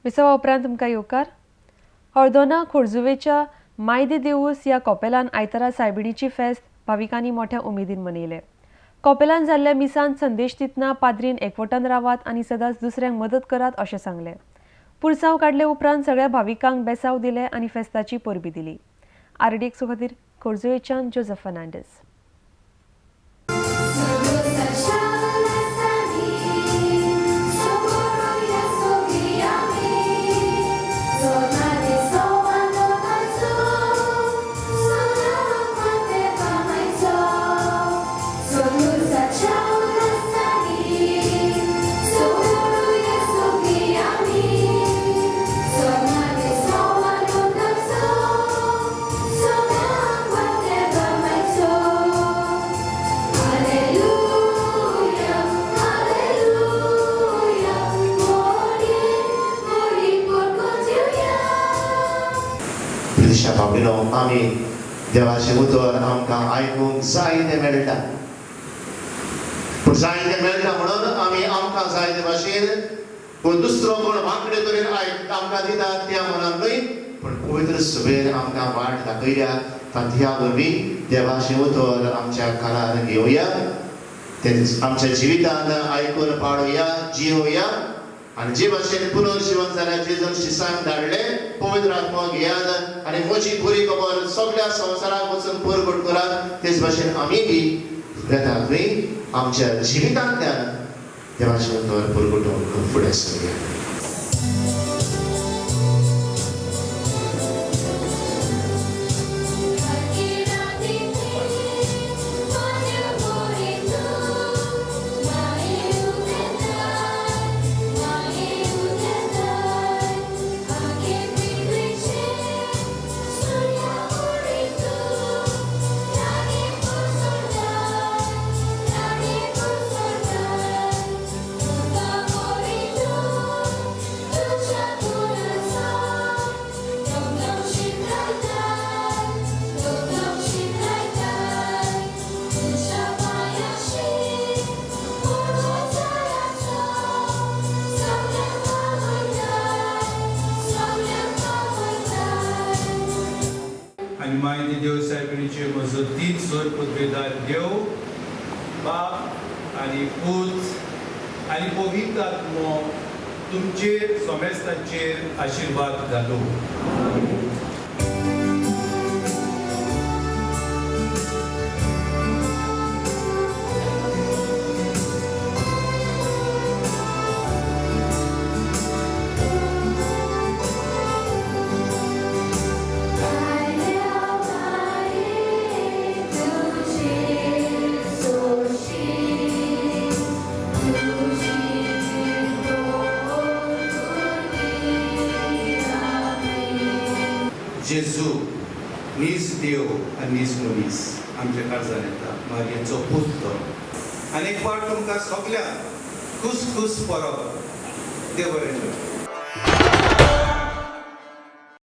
विसवा उपरांत तुमकां येवकार. हळदोना खोर्जुवेच्या मायदे देवूस ह्या कॉपेलान आयतारा सायबिणीची फेस्त भाविकांनी मोठ्या उमेदीन मनयले. कॉपेलान जाल्ल्या मिसान संदेश दितना पाद्रीन एकवटान रावात आनी सदांच दुसऱ्यांक मदत करात अशें सांगलें. पुरसांव काडले उपरांत सगळ्या भाविकांक बेसांव दिले आनी फेस्ताची परबी दिली. आरडीएक्स खातीर खोर्जुवेच्यान जोजफ फर्नांडीस. आमी देवाचें उतर आमकां आयकूंक जाय तें मेळटा, पूण जाय तें मेळटा म्हणून आमी आमकां जाय ते भाशेन पूण दुसरो कोण वांकडे तरेन आमकां दिता त्या मनान न्हय, पूण पवित्र सभेन आमकां वाट दाखयल्या. ह्या वरवीं देवाचें उतर आमच्या कानार घेवया, तें आमच्या जिवितान आयकून पाळोया, जियोया. आनी जे भाशेन पुनर्जिवन जाल्यार जेजून शिसांक धाडले, पवित्र आत्मो घेयात आनी म्हजी बरी खबर सगळ्या संवसाराक वचून परगट करात, तेच भाशेन आमी बी येतात न्हय आमच्या जिवितांतल्यान देवाचें उतर परगटोवंक फुडें सरया. देव सायबिणीचे मजतीन स्वर पदवेदार देव बाप आनी पूत आनी पवित्र आत्मो तुमचेर समेस्तांचेर आशिर्वाद घालू. जेजू नीज देव आनी नीज मनीस आमच्या काळजान येता, मारयेचो पूत तो. आनी एक फावट तुमकां सगळ्यांक खूस खूस परब. देव बरें करूं.